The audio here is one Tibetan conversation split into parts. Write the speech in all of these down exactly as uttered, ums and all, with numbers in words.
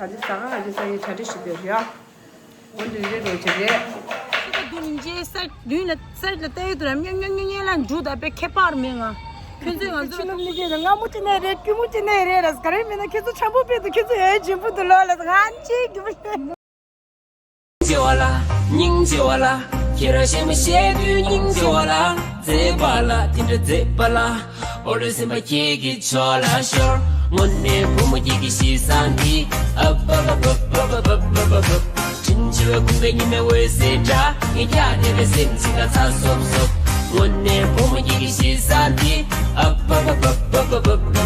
ད་ལྟ་ཟ་ཁང་ལ་ཟ་ཡི་གྲ་སྒྲིག་ཞིག་དེར་ཡ། འོ་འདི་འདྲའི་རོ་ཅིག་རེད། ཁྱེད་ཀྱི་མདུན་ལ་སའིཌ་མདུན་ལ་སའིཌ་ལ་ལྟ་ཡི་དུ་ར་སྨྱོ་སྨྱོ་སྨྱོ་སྨྱོ་ལ་འཇུ་ད་པའི་ཁྱད་པར་མེད་ང་། ཁྱོད་ཚོས་ང་ཚོ་ཕྱི་ནང་མི་ཤེས་ན་སྔ་མོ་ཅི་ནས་རེད་དཀྱུས་མོ་ཅི་ནས་རེད་ར་ག་རེ་མིན་ན་ཁྱེད་ཚོ་འཆམ་པོ་དཔེ་འདུག་ཁྱེད་ཚོ་ཡོད་འཇིམ་པོ་འདུག་ལོ་ལ་ང་ཅི་རྒྱུ་མི་ཤེས། སྙིང་རྗེ་བ་ལ། སྙིང་རྗེ་བ་ལ། ཁྱེད་རང་ཤེས་མ་ཤེས་དུས་སྙིང་རྗེ་བ་ལ། མཛེས་པ་ལ་དེ་འདྲ་མཛེས་པ་ལ། འོ་རེ་སེམས་པ་ཁྱེད་ཀྱི་ཕྱོགས་ལ་ཤོར། དངོས་གནས་བུ་མོ་ཁྱེད་ཀྱི་གཤིས་བཟང་འདི། ཨ་པ་པ་པ། དྲིན་ཆེ་བའི་ཁུངས་པའི་ཉི་མའི་འོད་ཟེར་འདྲ། ངས་ཀྱང་དེ་བས་སེམས་ཅི་དང་ཚ་སོབ་སོབ། དངོས་གནས་བུ་མོ་ཁྱེད་ཀྱི་གཤིས་བཟང་འདི། ཨ་པ་པ་པ།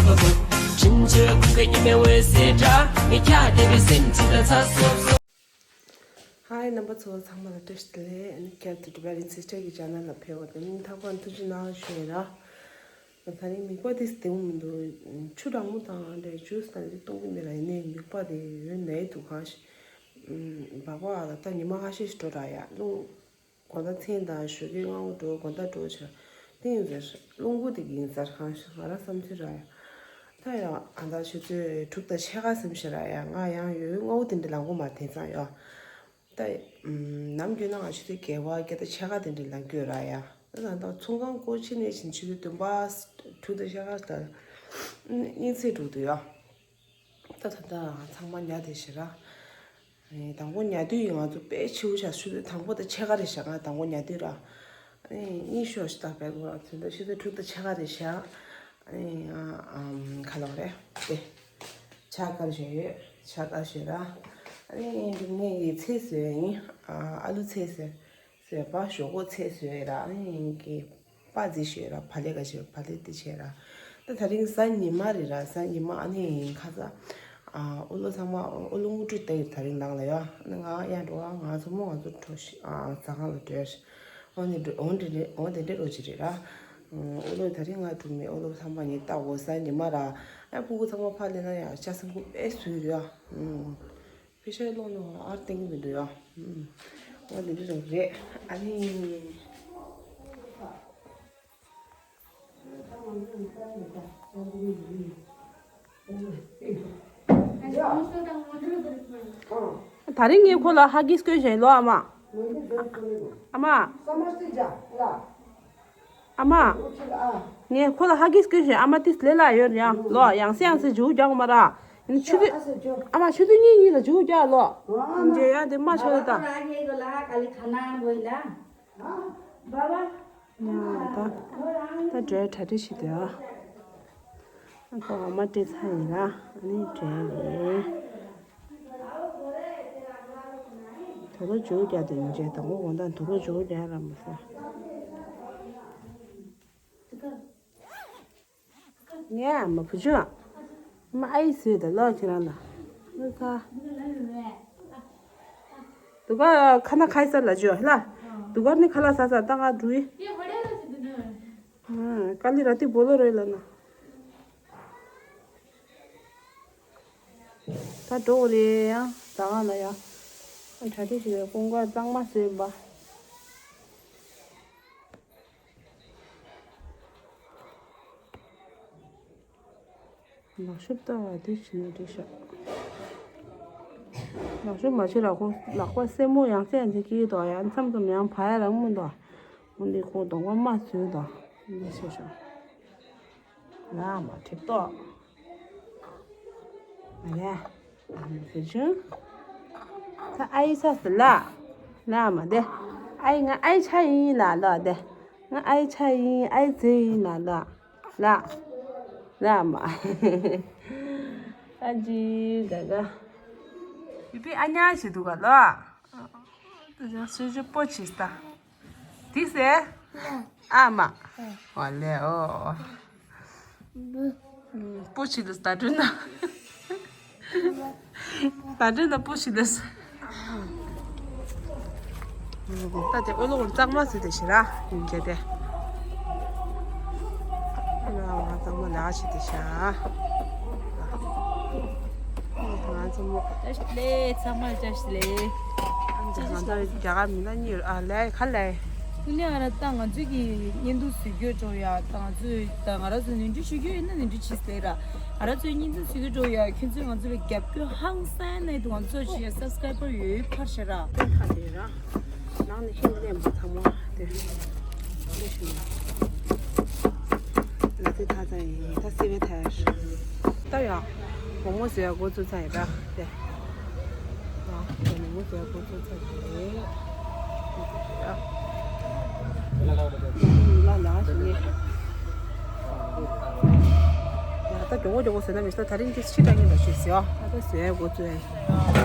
དྲིན་ཆེ་བའི་ཁུངས་པའི་ཉི་མའི་འོད་ཟེར་འདྲ། ངས་ཀྱང་དེ་བས་སེམས་ཅི་དང་ཚ་སོབ་སོབ། ཧའི་རྣམ་པ་ཚོ་ཚང་མ་ལ་བཀྲ་ཤིས་བདེ་ལེགས། ཨ་ནི་བསྐྱར་དུ་Tibetan Sister གི་channel ལ་ཕེབས་པ་དེ་ནི་ཐག་པ་ཐུགས་རྗེ་གནང་ཞུ་ཡིན་ར། ད་རིང་མིད་པ་དེ་བདེ་པོ་མི་འདུག་ཆུ་གྲང་མོ་དང་འདྲ་ཇུས་དང་འདི་གཏོང་གི་མེད་ར། ཡིན་ནའི་མིད་པ་དེ་ཡོད་ནའི་འདུག་གང་ཞིག་སྦག་སྦག་ལ་ད་ཉི་མ་ཁ་ཤས་ཤིག་འགྲོ་ར་ཡ་རླུང་། དགོང་དག་མཚན་དང་ཞོགས་ཀའི་སྔ་པོ་འགྲོ་དགོང་དག་འགྲོ་བྱ། དེ་ཡིན་ཟེར་རླུང་བུ་དེ་ཡིན་ཟེར་གང་ཞིག་ང་རང་བསམ་ཚུལ་ར་ཡ། ད་ཡང་ཨ་ད་ཆུ་ཚོད་དྲུག་དང་ཕྱེད་ཀ་ཙམ་ཞིག་ར་ཡ་ང་ཡང་ཡོད་སྔ་པོ་དེ་འདྲ་ལངས་གོ་མ་དེང་སང་ཡོད། ད་ནམ་རྒྱུན་ན་ང་ཆུ་ཚོད་བརྒྱད་པ་བརྒྱད་དང་ཕྱེད་ཀ་དེ་འདྲ་ལངས་ཀྱི་ཡོད་ར་ཡ། ད་ད་ཚོང་ཁང་སྒོ་ཕྱེ་ནས་བཞིན་ཆུ་ཚོད་བདུན་པ་དྲུག་དང་ཕྱེད་ཀ་ད་གཉིད་སད་འགྲོ་འདུག་ཡ། ད་ད་ད་ཚང་མ་ཉལ་བསྡད་ཤག་ར། ཨེ་དང་པོ་ཉལ་དུས་ཡིན་ང་ཚོ་དཔེ་ཕྱི་པོ་ཤག་ཆུ་ཚོད་དང་པོ་དང་ཕྱེད་ཀ་རེད་ཤག་ང་དང་པོ་ཉལ་དུས་ར། ཨེ་གཉིད་ཤོར་ཤག་ད་དཔེ་ཁོ་རང་ཚོ་ད་ཆུ་ཚོད་དྲུག་དང་ཕྱེད་ཀ་རེད་ཤག་ཨེ་ཨ་ཨམ་ཁ་ལོག་རེད་དེ། ཇ་དཀར་ཞིག་ཡོད། ཇ་དཀར་ཞིག་ར། ཨེ་འདི་ངས་ཡི་ཚལ་བཟོས་ཡིན། ཨ་ཨ་ལུ་ཚལ་བཟོས། བཟོས་པ་ཞོག་ཁོག་ཚལ་བཟོས་ར། ཨེ་གི་པ་རྫི་ཞོས་ར། བ་ལེ་ག་ཞོས་བ་ལེ་དེ་བྱས་ར། ད་ད་རིང་གཟའ་ཉི་མ་རེད་ར། གཟའ་ཉི་མ་ཨ་ནི་ཁ་ས་ཨ་ཨོ་ལོ་ཚང་མ་ཨོ་ལོ་དངུལ་ཁྲུས་བཏང་ཡོད་ད་རིང་ནང་ལ་ཡོད། ཨ་ནི་ང་ཡང་འགྲོ་བ་ང་ཚོ་མོ་ང་ཚོ་འགྲོ་ཤི་ཨ་ཟ་ཁང་ལ་འགྲོ་ཡ་ཤི། ཨོ་ནི་འགྲོ་ཨོ་འདི་འདྲ་ཨོ་དེ་འདྲ་རོ་ཅི་རེད་ར། ཨོ་ལོ་ད་རིང་ང་འགྲོ་མེད། ཨོ་ལོ་ཚང་མ་ངས་ལྟ་འོ་གཟའ་ཉི་མ་ར། ཨ་ཕྲུ་གུ་ཚང་མ་ཕར་སླེབས་ན་ཡང་ཤ་སེམས་ཁུག་པས་བཟོས་རེད་ཨ། ཕི་ཤའི་ལོག་ནོ་ཨར་ཏེང་མི་འདུག་ཡ། ཨ་འདི་འདྲ་རེད། ཨ་ནི། ད་རིང་ངས་ཁོ་ལ་ཧ་གིས་སྐོལ་བཞིན་ལོ་ཨ་མ། ཨ་མ། ཨ་མ། ངས་ཁོ་ལ་ཧ་གིས་སྐོལ་ཞིང་ཨ་མ་ཏིས་ལེ་ལ་ཡོད་ཡང་ལོ་ཡང་སེ་ཡང་སེ་འཇུག་རྒྱག་མ་ར། ཡིན་ཆུ་དུས་ཨ་མ་ཆུ་དུས་གཉིས་གཉིས་ལ་འཇུག་རྒྱག་ལོ། འཇེ་ཡ་དེ་མ་ཆོད་ད། ད་ད་འདྲའི་གྲ་སྒྲིག་བྱེད་དུས་ཨ། ཁོ་ཨ་མ་སྤྲད་ཚར་ཡིན་ལ་ཨ་ནི་འདྲའི་རེད། དུ་ལོ་མཇུག་རྒྱག་དུས་ཡིན་ཅེས་དང་པོ་དགོང་དག་དུ་ལོ་མཇུག་རྒྱག་ར་མ་ཟེར། ངས་མ་བུ་ཆུང་མ་ཨའི་བཟོས་ད་ལོ་ཁྱེད་རང་ལ་ལོ་ས། དུ་ག་ཁ་ན་ཁའི་ས་ལ་ཇོ་ལ་དུ་ག་ནི་ཁ་ལ་ས་ས་ད་ང་འགྲུ་ཡི། ཀ་ལི་ར་ཏི་བོ་ལོ་རོས་ལ་ན། ད་འགྲོ་རེད་ཡང་ཟ་ཁང་ལ་ཡང་། གྲ་སྒྲིག་བྱེད་པའི་ཀུན་དགའ་གཙང་མ་བཟོས་པ། ལག་ཤུབས་ལྟ་བ་དེ་བྱིན་ན་འགྲིག་ཤག་ལག་ཤུབས་མ་བྱེད་ལ་ཁོ་ལག་པ་སེན་མོ་ཡང་སེ་ཡང་དེ་སྐྱེས་དོ་ཡང་མཚམས་མཚམས་ཡང་བ་ཡ་རང་མི་འདུག་འོ་འདི་ཁོ་གདོང་པ་མ་བཟོས་དང་འདི་བྱས་ཤག་ལ་མ་ཁྲིད་ཏོ། ཨ་ཡ། ཨ་ཟེར་བྱུང་། ད་ཨའི་ས་སི་ལ། ལ་མ་དེ། ཨའི་ང་ཨའི་ཆ་ཡིན་ལ་ལ་དེ། ང་ཨའི་ཆ་ཡིན་ཨའི་ཙེ་ཡིན་ལ་ལ། ལ། ལ་མ། ཨ་ཇི་ག་ག་ཡི་པི་ཨ་ཉ་ཞིག་འདུག་ག་ལ། ད་ཅང་སུ་ཞིག་པོ་ཆིས་ད། དེ་ཟེར། ཨ་མ། ཨོ་ལེ་ཨོ། པོ་ཆི་ལུས་ད་དྲུན་ན། ད་དྲུན་ན་པོ་ཆི་ལུས། ད་དེ་ཨོ་ལོ་གོར་གཙང་མ་ཟེར་དེ་ཤི་ར་ཡིན་གྱི་དེ། ཨོ་ལོ་གཙང་མ་ལ་ཤི་དེ་ཤ། ང་ཚོ་མོ། ལེ་ཚང་མ་ཅ་ཤི་ལེ། ང་ཚོ་རྒྱ་གར་མི་ན་གཉིས་ཨ་ལེ་ཁ་ལེ། དངོས་གནས་ཨ་ར་ད་ང་ཚོས་ཀྱི་བརྙན་ཐུང་བཟོ་རྒྱུ་འགྲོ་ཡ། ད་ང་ཚོས་ད་ང་རང་ཚོ་ནོར་འཁྲུལ་ཞུ་རྒྱུ་ཡིན་ན་ནོར་འཁྲུལ་བྱས་ཟེར་ར། ང་རང་ཚོས་བརྙན་ཐུང་བཟོ་རྒྱུ་འགྲོ་ཡ། ཁྱོད་ཚོས་ང་ཚོ་ལ་རྒྱབ་སྐྱོར་ཧང་སང་གནང་དུས་ང་ཚོ་ཞུ་ཡ་སབ་སི་ཀ་རའི་བར་ཡོད་ཕར་བཞག་ར། ཁ་དེ་ར། ནང་ནས་ཤིང་ལེན་པ་ཚང་མ་དེ། ལ་དེ་ཐ་ཚ་ཡིན། ད་སི་བའི་ཐ་ཡ། ད་ཡ། མོག་མོག་བཟོ་ཡ་འགོ་བཙུགས་ཚར་ཡིན་ར་དེ། ཡ། མོག་མོག་བཟོ་ཡ་འགོ་བཙུགས་ཚར་ཡིན། ལ་ལ་ཞིག་ནས། ཡ། ད་མགྱོགས་པོ་མགྱོགས་པོ་བཟོས་ན་མི་ཤེས། ད་རིང་དེ་ཕྱི་དྲག་ཉིན་ལ་ཞིག་ཟེར་ཡ། ད་ད་བཟོ་ཡ་འགོ་བཙུགས་ཡ་ཡིན།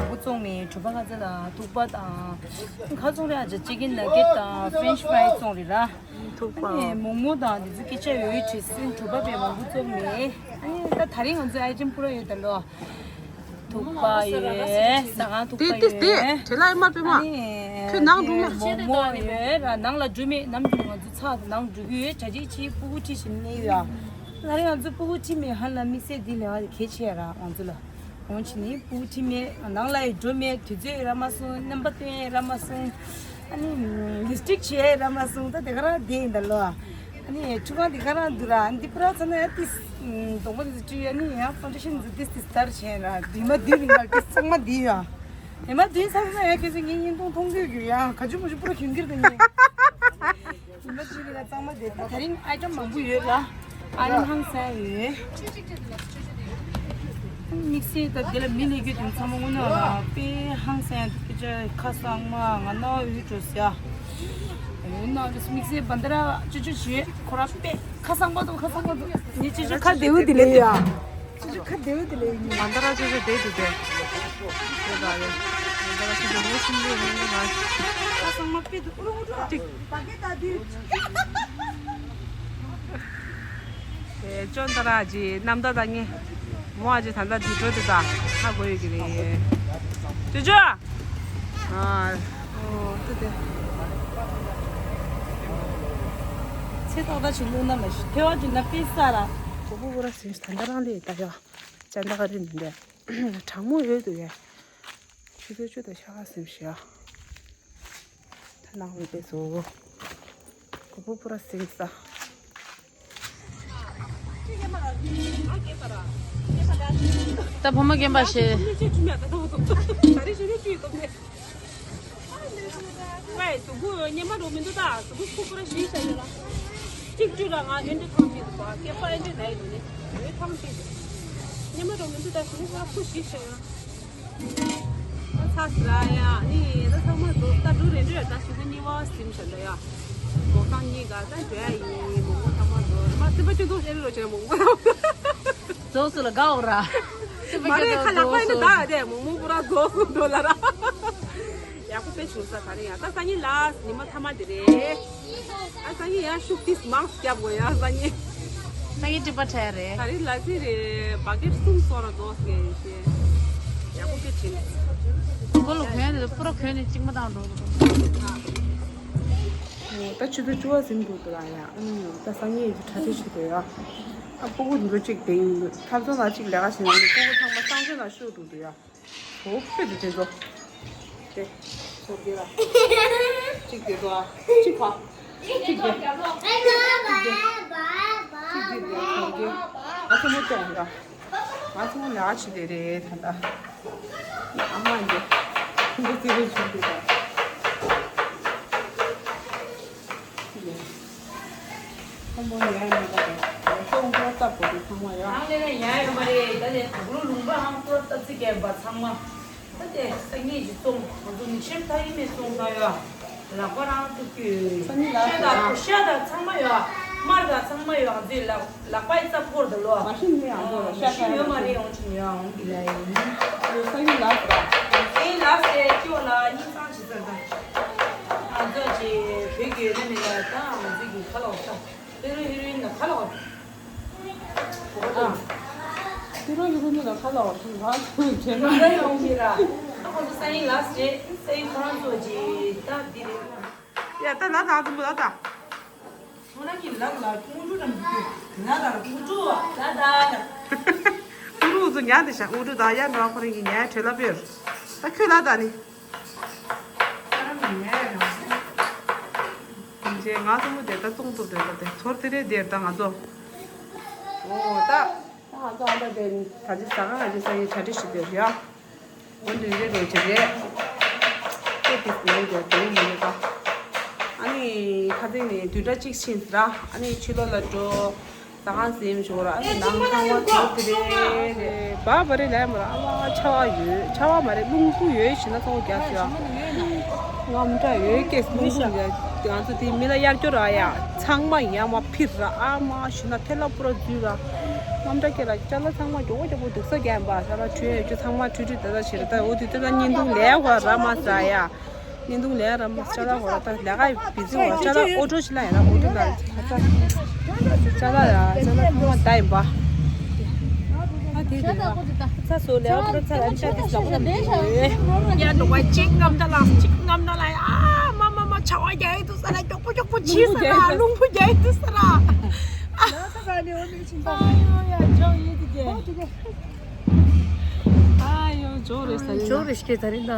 འགོ་བཙུགས་མི་གྲུ་པ་ཁ་ཚ་དང་ཐུག་པ་དང་། ཁ་ཚོང་རེད། ཨ་ཅག་ཅི་ཀིན་ནག་གེ་ཊི་དང་ཕེ་རེན་ཆི་ཕ་རའི་བཙོང་རེད་ར། ཐུག་པ། ཨ་ནི་མོག་མོག་དང་འདི་ཚོ་སྐད་ཆ་ཡོད་དྲི་སྲིན་གྲུ་པ་པའི་མང་པོ་བཙོང་མེད། ཨ་ནི་ད་ད་རིང་ང་ཚོའི་ཨའི་ཊེམ་པུ་ར་ཡོད་ད་ལོ། ཐུག་པ་ཡོད། ཟ་ཁང་ཐུག་པ་ཡོད། དེ་དེ་དེ་དེ་ལ་ཨེ་མ་པེ་མ། ཨ་ནི་ཁྱོད་ནང་འགྲོ་མ། མོག་མོག་ཡོད་ར། ནང་ལ་འགྲོ་མེད། ནམ་རྒྱུན་ང་ཚོ་ཚགས་ནང་འགྲོ་གི་ཡོད། བྱ་བྱེད་ཆེ་སྤུ་གུ་ཁྲིད་བཞིན་གནས་ཡོད་ཨ། ད་རིང་ང་ཚོ་སྤུ་གུ་ཁྲིད་མེད་ཧ་ལ་དམིགས་བསལ་འདི་ལས་ཀ་གལ་ཆེ་ར་ང་ཚོ་ལ། འོང་ཕྱིན་ནི་སྤུ་གུ་ཁྲིད་མེད། ནང་ལ་ཡི་འགྲོ་མེད། དུས་ཚོད་རག་མ་སོང་། རྣམ་པ་སྟོན་རག་མ་སོང་། ཨ་ནི་ལིབ་སི་ཊིག་བྱེད་རག་མ་སོང་། ད་དེ་ག་རང་བསྡད་ཡིན་ད་ལོ། ཨ་ནི་ཁྲུས་ཁང་དེ་ག་རང་འདུག་ར། ཨ་ནི་འདི་པུ་ར་ཚ་ན་ཡ་ཏིས་གདོང་པ་དེ་ཚོ་བཀྲུས། ཨ་ནི་ཡ་ཕའུན་ཌེ་ཤན་དེ་ཚོ་ཏིས་ཏིས་ལྟར་བྱས་ན་རི་མ་འདི་རིང་ལ་ཏིས་ཚང་མ་འདི་ཡ། རི་མ་འདི་ཚང་མ་ཡ་ཁྱེད་ཚོ་ངའི་བརྙན་ཐུང་མཐོང་གི་ཡོད་ཀྱི་ཡ། ག་ཅུ་མ་ཅུ་པུ་ར་གྱོན་གྱི་རེད་ད་ངས། ཡིན་པ་ཅིག་ལ་གཙང་མ་དེ་ད་རིང་ཨའི་ཊེམ་མང་པོ་ཡོད་ལ། ཨའི་ཊེམ་ཧང་སང་ཡོད། དམིགས་བསལ་ད་དེ་ལ་མི་ལས་རྒྱུ་དེ་ཚང་མ་དངོས་གནས་དཔེ་ཧང་སང་ཡ། དེ་ཅག་ཁ་གསང་མ་ང་ན་འུད་འགྲོ་ཟེར་ཡ། འུད་ན་འུད་དམིགས་བསལ་བན་ད་ར་ཅོ་ཅོ་བྱེད་ཁོ་ར་དཔེ་ཁ་གསང་པ་དང་ཁ་གསང་པ་དང་ངས་ཅོ་ཅོ་ཁ་བདེ་བོ་དེ་ལས་ཡ། ཅོ་ཅོ་ཁ་བདེ་བོ་དེ་ལས་ཡིན། མན་དཱ་ར་ཅོ་ཅོ་བསྡད་འདུག་སྟེ། དེ་ལ་ཡོད། མན་དཱ་ར་ཅོ་ཅོ་རོ་སུན་རེ་མན་དཱ་ར། ཁ་གསང་མ་དཔེ་འདུག་ཨུ་རུ་ཨུ་རུ། ཅིག་དེ་ཅོ་ད་ར་ཅི་རྣམ་ཐར་ད་ངས་མོ་ཨ་ཅེ་ད་ལྟ་འདི་འགྲོ་དེ་ད་ཧ་གོ་ཡོད་ཀྱི་རེད། ཅོ་ཅོ། ཨ། ཨོ་དེ་དེ། ཚེ་ཏག་ཏག་ཅིག་བླུགས་ན་མ་ཤི་ཐལ་བ་ཅིག་ན་དཔེ་ས་ར། གོ་བོ་བོ་ར་སེམས་ད་ལྟ་རང་ལས་ད་ཡ། ཅན་ད་ག་རི་མི་འདྲ། གྲང་མོ་ཡོད་དུ་ཡ། ཆུ་ཚོད་བཅུ་དང་ཤ་ཁ་སེམས་ཤ། ད་ནང་མི་དེ་ཚོ། གོ་བོ་བོ་ར་སེམས་ས། ད་ཕ་མ་རྒན་པ་ཞེས། ཝེ། གཟུགས་པོ་སྙེ་མ་འགྲོ་མི་འདུག་ད་གཟུགས་པོ་ཁུག་པོ་ར་ཞིག་བྱ་ཡོད་ལ། གཅིག་བཅུ་ལ་ང་ཨེ་འདྲ་ཐང་ཆེ་འདུག་པ། སྐེད་པ་ཨེ་འདྲ་ན་ཡི་འདུག་ནི། ཨེ་ཐང་ཆེ་འདུག་སྙེ་མ་འགྲོ་མི་འདུག་ད་གཟུགས་པོ་ཁུག་ཞིག་བྱ་ཡོད། ཨ་ཚ་སི་ར་ཡ་ནི་ད་ཚང་མ་འགྲོ་ད་འགྲོ་རེ་འགྲོ་ཡ། ད་ཞུ་ད་གཉིས་པ་ཟིན་བྱ་འདྲ་ཡ། གོ་ཁང་གཉིས་ཀ་ད་འགྲོ་ཡ་ཡིན། མོག་མོག་ཚང་མ་འགྲོ་མ་སེམས་པ་ཅུང་ཐུག་ཤེས་རོགས་བྱས་མོག་མོག་རྫོགས་སུ་ལ་དགའ་འོ་ར། སེམས་པ་མ་རེད། ཁ་ལག་པ་ཡིན་ན་ད་དེ་མོག་མོག་པུ་ར་རྫོགས་སུ་འགྲོ་ལ་ར། ཡག་པོ་དཔེ་བྱུང་ས་ག་རེ་ཡ། ད་སང་ཉིན་ལ་ཉི་མ་ཐ་མ་དེ་རེད། ཨ་སང་ཉིན་ཡང་ཤུགས་ཏིས་མང་སྐྱབས་དགོས་ཡ་སང་ཉིན། སང་ཉིན་ཀྲི་པ་ཁྲ་རེད། ད་རིང་ལ་སི་རེད་བ་གེ་གསུམ་སོ་ར་རྫོགས་སྐད་ཡིན་ཤེས། ཡག་པོ་དཔེ་བྱིན། མགོ་ལ་གོན་ཡ་དེ་པུ་ར་གོན་ནས་གཅིག་མ་བཏང་འགྲོ། ད་ཆུ་ཚོད་བཅུ་པ་ཟིན་འདུག་འདུག་ལ་ཡ། ཨ་ནི་ད་སང་ཉིན་གྲ་སྒྲིག་བྱེད་དགོས་ཡ། ཨ་སྤུ་གུ་འདི་ཚོ་གཅིག་དེ་ཡིན་འདུག་ཐབ་ཚང་ལ་གཅིག་ལས་ཀ་བྱེད་ན་འདུག་སྤུ་གུ་ཚང་མ་གསང་སྤྱོད་ལ་ཤོར་འདུག་འདུག་ཡ། འོ་ཕེབས་དུ་དེ་ཚོ། དེ། ཚོར་གི་ར། གཅིག་དེ་ཚོ་ཨ། གཅིག་ཕ། གཅིག་དེ། གཅིག་དེ། གཅིག་དེ་ཚོར་གི། ང་ཚོ་མོ་ཅོག་ར། ང་ཚོ་མོ་ལ་ཆི་དེ་རེད་ད་ལྟ། ཨ་མ་འདི། འདི་ཚེ་རེ་བྱུང་གི་ར། ཁོ་མོ་ཡ་ཡ་མ་ད་རེད། ཁོ་མོ་ལྟ་བུ་དེ་ཚང་མ་ཡ། ནང་ལས་ན་ཡ་ཡོད་མ་རེད། ད་ལས་དུག་ལོ་ལུང་པ་ཧང་ཁོ་ལྟ་ཚིག་གས་པ་ཚང་མ། ད་དེ་སང་ཉིན་གྱི་བཙོང་ང་ཚོ་མི་ཆེར་ཐག་ཡིན་མེད་བཙོང་ད་ཡ། ལག་པ་རང་ཐུག་གི། སང་ཉིན་ལ་ཤ་དང་ཤ་དང་ཚང་མ་ཡ། མར་དང་ཚང་མ་ཡ། ང་ཚོའི་ལག་ལག་པའི་རྩ་བོར་ད་ལོ། མ་ཤི་ནི་ཡང་འགྲོ་ལ་ཤ་ཤི་ཡོད་མ་རེད། འོང་ཆུང་ཡ་འོང་གི་ལ་ཡིན། སང་ཉིན་ལ་ཟ། སང་ཉིན་ལ་ཟ་ཅོ་ལ་ཉིན་སང་ཅི་ཟ་ད། ང་ཚོ་ཅི་བོད་ཀྱི་ཡོད་ན་མེད་ལ་ད་ང་ཚོ་གི་ཁ་ལོ་ད། ཧི་རོ་ཧི་རོ་ཡིན་ན་ཁ་ལོ། ཨ། ཧི་རོ་ཧི་རོ་ཡིན་ན་ཁ་ལོ་ང་ཚོ་བྱས་ན་ཡོང་གི་ར། ཨ་ཁོ་ཚོ་སང་ཉིན་ལ་ཟ་སང་ཉིན་ཁོ་རང་ཚོ་ཅི་ད་འདི་རེད། ཡ་ད་ལ་ད་ཚོ་མོ་ལ་ད། ཁོ་རང་གི་ལག་ལ་ཀོང་ཀྲུ་རམ་གྱི་ལ་དར་ཀོང་ཀྲུ་ལ་དར། ཀོང་ཀྲུ་ཚོ་ཉལ་དེ་ཤ་ཀོང་ཀྲུ་དང་ཡ་འགྲོ་ཁོ་རང་གི་ཉལ་བྲེལ་ལ་བེར། ད་ཁྱོད་ལ་དར་ནི། ཁོ་རང་གི་ཉལ་རང་། དེ་ང་ཚོ་མོ་དེ་ད་བཙོང་ཐུབ་དེ་ད་དེ་ཚོར་དེ་རེད་དེ་ད་ང་ཚོ། ཨོ་ད། ད་ང་ཚོ་ཨ་ད་དེ་ད་ཅི་ཟ་ཁང་ང་ཅི་ཟ་ཡི་གྲ་སྒྲིག་ཞིག་དེ་རེད་ཡ། འོ་འདི་རེད་རོ་ཅི་རེད། ཁོ་དེ་ང་ཡི་དེ་དེ་མི་རེད་ད། ཨ་ནི་ཁ་སང་ནས་བདུན་ཕྲག་གཅིག་ཕྱིན་ཟེར་ཨ་ནི་ཕྱི་ལོགས་ལ་འགྲོ། ཟ་ཁང་ཟིན་ཞོར་ཨ་ནི་ནང་ཚང་མ་ཚོར་དེ་རེད་རེད། བ་བ་རེད་ལས་མ་ར་ཨ་ལ་ཆར་པ་ཡོད་ཆར་པ་མ་རེད་རླུང་བུ་ཡོད་ཞེ་ན་ཚོགས་རྒྱག་ཟེར་ཨ། རྔམ་སྐྲག་ཡོད་སྐད་རླུང་བུ་ཡ་ང་ཚོ་དེ་མི་ལ་གཡར་སྐྱོར་ར་ཡ་ཚང་མ་ཡ་མ་ཕིར་ར་ཨ་མ་ཞེ་ན་ཐལ་ལ་པུ་ར་འཛུལ་ར། རྔམ་སྐྲག་སྐད་ལ་ཅ་ལག་ཚང་མ་མགྱོགས་པོ་མགྱོགས་པོ་སྡུག་ས་རྒྱག་པ་ས་ལ་བྲུས་ཡོད་རྒྱུ་ཚང་མ་བྲུས་བྲུས་ད་ལྟ་བྱེད་ར་ད་འོ་དེ་ལྟ་ན་བརྙན་ཐུང་ལས་ཧོ་ར་མ་ཟ་ཡ། བརྙན་ཐུང་ལས་ར་མ་ཅ་ལག་ཧོ་ར་ད་ལས་ཀ་བི་ཟི་ཧོ་ར་ཅ་ལག་ཨོ་ཊོ་ཅི་ལ་ཡ་ར་ཨོ་ཊོ་ལ་ད་ཅ་ལག་ཡ་ཅ་ལག་ཚང་མ་ད་ཡིན་པ། ཨ་དེ་དེ་ལ་ཚ་སོ་ལས་ཨོ་ཊོ་ཚ་ལ་ཅ་དེ་ལ་ཧོ་ར་མི་ཡ་འགྲོ་བ་གཅིག་རྔམ་སྐྲག་ལ་གཅིག་རྔམ་སྐྲག་ལ་ཡ་མ་མ་མ་ཆར་པ་རྒྱག་ཡི་འདུག་ས་ལ་མགྱོགས་པོ་མགྱོགས་པོ་ཕྱིན་ས་ལ་རླུང་བུ་རྒྱག་ཡི་འདུག་ས་ལ། ཨ་ཡོ་ཡ་ཇོ་ཡི་དེ་ཨ་ཡོ་ཇོ་རེ་ས་ལ་ཇོ་རེ་སྐྱེ་ད་རིང་ད།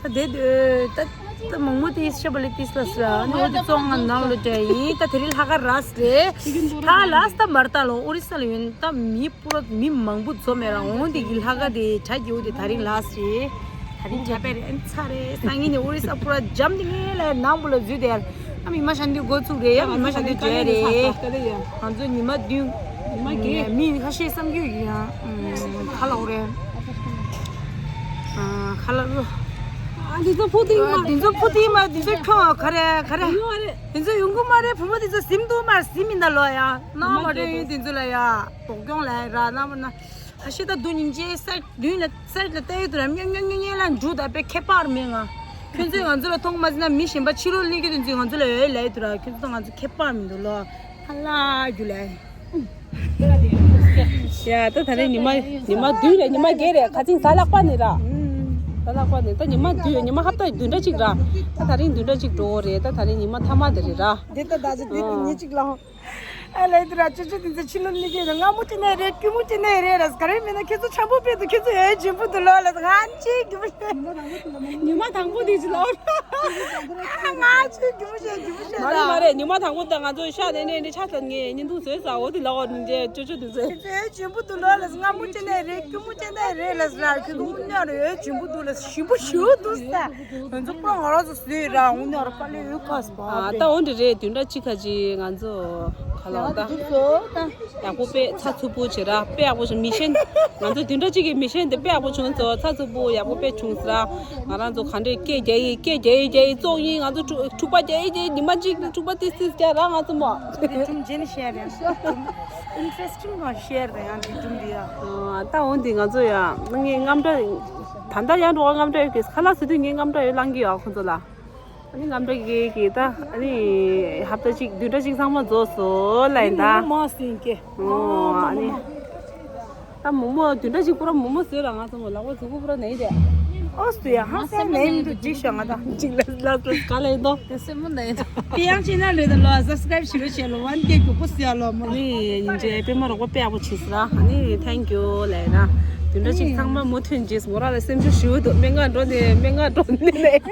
ད་དེ་ད་ད་མང་མོ་དེ་ཤ་བ་ལི་ཏིས་ལ་ས་ནི་འོ་དེ་ཙོང་ང་ནང་ལོ་དྲ་ཡིན་ད་དེ་རིང་ལྷག་ག་ར་སི་རེད། ད་ལ་སི་ད་མར་ད་ལོ་ཨོ་རི་ས་ལ་ཡོད་ད་མི་པུ་ར་མི་མང་པོ་འཛོམས་མེད་ར་འོང་དེ་གི་ལྷག་ག་དེ་དྲ་གི་འོ་དེ་ད་རིང་ལ་སི་རེད། ད་རིང་ཆ་པེ་རེ་ཨན་ཚ་རེ་སང་ཉིན་ནི་ཨོ་རི་ས་པུ་ར་འཇམ་དེ་ངེ་ལ་ནང་པུ་ལ་འཛུལ་དེ་ཨ་མི་མ་ཤ་འདུས་འགོ་ཚུགས་རེད་ཡ་མི་མ་ཤ་འདུས་འཇལ་རེད། ང་ཚོ་ཉི་མ་བདུན་ཉི་མ་བརྒྱད་མི་ཁ་ཤས་བསམ་རྒྱུ་ཡིན་ཡ་ཁ་ལོག་རེད། ཁ་ལག་ལོ། ཨ་འདི་ཚོ་ཕུ་ཏིང་མ། འདི་ཚོ་ཕུ་ཏིང་མ་འདི་ཚོ་ཁྱོ་ག་རེ་ག་རེ། ཡོང་བ་རེད། འདི་ཚོ་ཡོང་གི་མ་རེད་བུ་མོ་འདི་ཚོ་ཟིམ་འདུག་མ་ཟིམ་མིན་ད་ལོ་ཡ་ནང་མ་རེད་འདི་ཚོ་ལ་ཡ་དོག་གྱོང་ལ་ཡ་ར་ན་མ་ན། ཨ་ཤི་ད་དུ་ཉིན་ཅེ་སར་དུས་ལ་སར་ལ་ལྟ་ཡོད་དུ་ར་མྱོ་མྱོ་མྱོ་མྱོ་ལ་འཇུ་ད་པེ་ཁྱད་པར་མེད་ང་། ཁྱོད་ཚོས་ང་ཚོ་ལ་མཐོང་མ་ཟིན་ན་མི་གཞན་པ་ཕྱི་ལོགས་ལས་ཀྱི་དུས་ཚོད་ང་ཚོ་ལ་ཡོད་ལ་ཡོད་དུ་ར་ཁྱོད་ཚོ་ང་ཚོ་ཁྱད་པར་མི་འདུག་ལོ། ཧ་ལ་རྒྱུ་ལ། ཡ་ད་ད་རེས་ཉི་མ་ཉི་མ་བདུན་རེད་ཉི་མ་བརྒྱད་རེད་ཁ་ཚིག་ཟ་ལག་པ་ནི་ར། ཟ་ལག་པ་ནི་ད་ཉི་མ་བདུན་ཉི་མ་ཧབ་ཏ་བདུན་ཕྲག་གཅིག་ར། ད་ད་རིང་བདུན་ཕྲག་གཅིག་འགྲོ་བོ་རེད་ད་ད་རིང་ཉི་མ་ཐ་མ་དེ་རེད་ར། འདི་ལྟ་ད་ཅི་འདི་ལྟ་ཉིན་གཅིག་ལ། ཨ་ལས་དེ་ར་ཅོ་ཅོ་དེ་ཚོ་ཕྱི་ལོགས་ལས་ཀྱི་ང་མོ་ཅི་ནས་རེད་ཀྱུ་མོ་ཅི་ནས་རེད་ར་ག་རེ་མིན་ན་ཁྱེད་ཚོ་འཆམ་པོ་དཔེ་འདུག་ཁྱེད་ཚོ་ཨེ་ཇིམ་པོ་འདུག་ལོ་ལ་ང་ཅི་ཀྱུ་མོ་ཉི་མ་དང་པོ་དེ་ཅི་ལོ། ང་ཅི་ཀྱུ་མོ་ཅི་ཀྱུ་མོ་ཅི་མ་རེད་མ་རེད་ཉི་མ་དང་པོ་དང་ང་ཚོ་ཤ་ནས་ནས་ནས་ཆ་ཚང་ངས་བརྙན་ཐུང་བཟོས་ས་འོ་དེ་ལ་འོ་ནས་ཅོ་ཅོ་དེ་ཚོས། ཁྱེད་ཚོ་ཨེ་ཇིམ་པོ་འདུག་ལོ་ལ་ང་མོ་ཅི་ནས་རེད་ཀྱུ་མོ་ཅི་ནས་རེད་ལ་ཟ་ཁྱེད་ཚོ་དངོས་གནས་རེད་ཨེ་ཇིམ་པོ་འདུག་ལ་ཞིམ་པོ་ཞུ་འདུག་ས། ང་ཚོ་པ་ང་རང་ཚོ་བཟོས་ར་འུ་ནས་ར་པ་ལས་འུ་ཁ་སི་པ། ཨ་ད་འོ་འདི་རེད་བདུན་ཕྲག་གཅིག་ཁ་ཅིག་ང་ཚོ་ཁ་ལག་ད་ཡག་པོ་དཔེ་ཚགས་ཚུད་པོ་བྱེད་ར་དཔེ་ཡག་པོ་བྱུང་མི་ཤེས། ང་ཚོ་བདུན་ཕྲག་གཅིག་གི་མི་ཤེས་འདི་དཔེ་ཡག་པོ་བྱུང་ཚོ་ཚགས་ཚུད་པོ་ཡག་པོ་དཔེ་བྱུང་ཟེར་ར། ང་རང་ཚོ་ག་འདྲས་སྐད་རྒྱག་ཡི་སྐད་རྒྱག་ཡི་རྒྱག་ཡི་བཙོག་ཡིན་ང་ཚོ་འཁྲུག་འཁྲུག་པ་རྒྱག་ཡི་རྒྱག་ཡི་ཉི་མ་གཅིག་འཁྲུག་པ་ཏིས་ཏིས་རྒྱག་ར་ང་ཚོ་མོ། ཨིན་ཊི་རེ་སི་ཊིང་ང་ཤེར་རེད་ཡང་འདི་ཀྲུང་འདི་ཡ། ཨ་ད་འོ་འདི་ང་ཚོ་ཡ་ངས་རྔམ་སྐྲག་ད་ལྟ་ཡང་འགྲོ་བ་རྔམ་སྐྲག་ཡོད་ཀྱི་ཁ་ལག་ཟ་དུས་ངས་རྔམ་སྐྲག་ཡོད་བླངས་ཀྱི་ཡོད་ཁོ་ཚོ་ལ། ཨ་ནི་རྔམ་སྐྲག་གི་གི་ད་ཨ་ནི་ཧབ་ཏ་གཅིག་བདུན་ཕྲག་གཅིག་ཚང་མ་རྫོགས་སོ་ལ་ཡིན་ད། མོ་མ་སིན་ཀེ། ཨོ་ཨ་ནི། ད་མོ་མོ་བདུན་ཕྲག་གཅིག་པུ་ར་མོ་མོ་ཟོས་ར་ང་ཚོ་མོ་ལག་པ་མཛུ་གུ་པུ་ར་ནས་དེ། ཨོ་སུ་ཡ་ཧང་སང་ནས་མི་འདུག་ཅི་ཤོག་ང་ད། གཅིག་ལ་ལ་ལ་ག་ལ་ཡིན་དོ། དེ་སེམས་མོ་ནས་དོ། དེ་ཡང་ཅི་ན་རེད་ལོ་སབ་སི་ཀ་རེབ་ཞུ་རོགས་བྱེད་ལོ་ཝན་ཀེ་གུ་པོ་སི་ཡ་ལོ་མོ། ནི་ཡིན་ཅེ་པེ་མ་རོགས་པ་དཔེ་ཡག་པོ་བྱས་སི་ར་ནི་ཐེང་ཀྱུ་ལས་ན། བདུན་ཕྲག་གཅིག་ཚང་མ་མུ་མཐུད་རྗེས་མོ་ར་ལ་སེམས་ཤུགས་ཞུ་འདུག་སྨན་ཁང་འགྲོ་ནས་སྨན་ཁང་འགྲོ་ནས་ལས་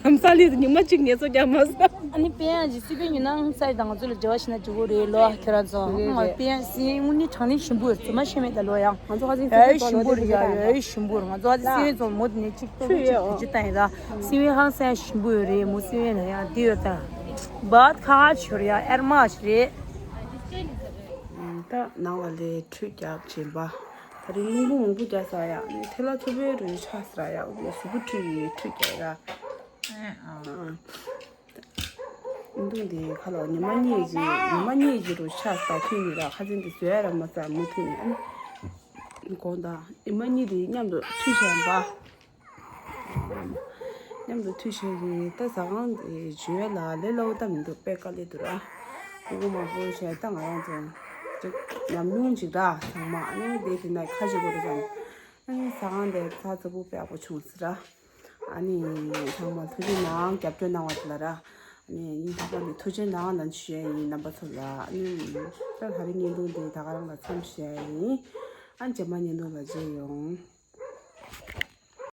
ལམ་སང་ལས་ཉི་མ་གཅིག་ངལ་གསོ་རྒྱག་མ་ས། ཨ་ནི་པེ་ཡང་ཇི་སི་པེ་ཉུ་ནང་སའི་དང་ང་ཚོ་ལ་འབྲེལ་བ་ཞིག་ན་འཇུག་གོ་རེད་ལོ་ཁྱོད་རང་ཚོ། རེད་རེད། ང་པེ་ཡང་སི་དངུལ་ནི་གྲངས་ནི་ཞིམ་པོ་ཡོད་ཚོད་མ་ཤེས་མེད་ད་ལོ་ཡང་། ང་ཚོ་ཁ་ཅིག་ཡ་ཡོད་ཞིམ་པོ་རེད་ཡ་ཡོད་ཞིམ་པོ་རེད་ང་ཚོ་ཨ་ཙི་སི་ཝེ་ཚོ་མོ་དེ་ནས་གཅིག་ཏུ་གཅིག་ཏུ་ཅི་ཏང་ཡིན་ད། སི་ཝེ་ཧང་སང་ཞིམ་པོ་ཡོད་རེད་མོ་སི་ཝེ་ན་ཡང་འདི་ཡོད་ད། བཱད་ཁ་ཆུར་ཡ་ཨེར་མ་ཞིག་རེད། ད་ནང་ལ་ལས་ཁྲུས་རྒྱབ་བྱིན་པ། ད་རིང་རླུང་བུ་མང་པོ་རྒྱག་ས་ཡ་ནི་ཐེ་ལ་ཚོ་པའི་རུ་ཆགས་ས་ཡ་འུ་གཟུགས་པོ་ཁྲུས་ཡི་ཁྲུས་རྒྱག་ཡ། ཨ། འདུག་འདི་ཁ་ལོ་ཉི་མ་གཉིས་ཀྱི་ཉི་མ་གཉིས་ཀྱི་རུ་ཆགས་ས་ཁྱོད་ཉིད་ལ་ཁ་ཚན་འདི་བཟོས་ཡ་ར་མ་ཟ་མུ་མཐུད་ནས་ཨ་ནི་དགོངས་དག་ཉི་མ་གཉིས་དེ་མཉམ་དུ་ཁྲུས་བྱས་པ། མཉམ་དུ་ཁྲུས་བྱས་རེད་ད་ཟ་ཁང་དེ་བརྗོད་ལ་ལས་སླ་བོ་ད་མི་འདུག་དཔེ་དཀའ་ལས་འདུག་ར། ཁོ་བོ་མང་པོ་བྱས་ད་ང་རང་ཚོ་ཅིག་ཉམས་མྱོང་ཅིག་ར་ཚང་མ་ཨ་ནི་དེ་དེ་ན་ཁ་ཅིག་གོ་རེ་ཙམ་ཨ་ནི་ཟ་ཁང་དེ་ཚ་ཚ་བུ་དཔེ་ཡག་པོ་བྱུང་ཟེར་ར། ཨ་ནི་ཚང་མ་ཐུགས་རྗེ་གནང་རྒྱབ་སྐྱོར་གནང་བ་དེ་ལ་ར། ཨ་ནི་ཡིན་ཐུབ་པ་ནི་ཐུགས་རྗེ་གནང་ལན་ཞུ་ཡ་ཡིན་རྣམ་པ་ཚོ་ལ་ཨ་ནི་ད་ད་རིང་བརྙན་ཐུང་འདི་ད་ག་རང་ལ་མཚམས་བཞག་ཡ་ཡིན། ཨ་རྗེས་མ་བརྙན་ཐུང་ལ་མཇལ་ཡོང་།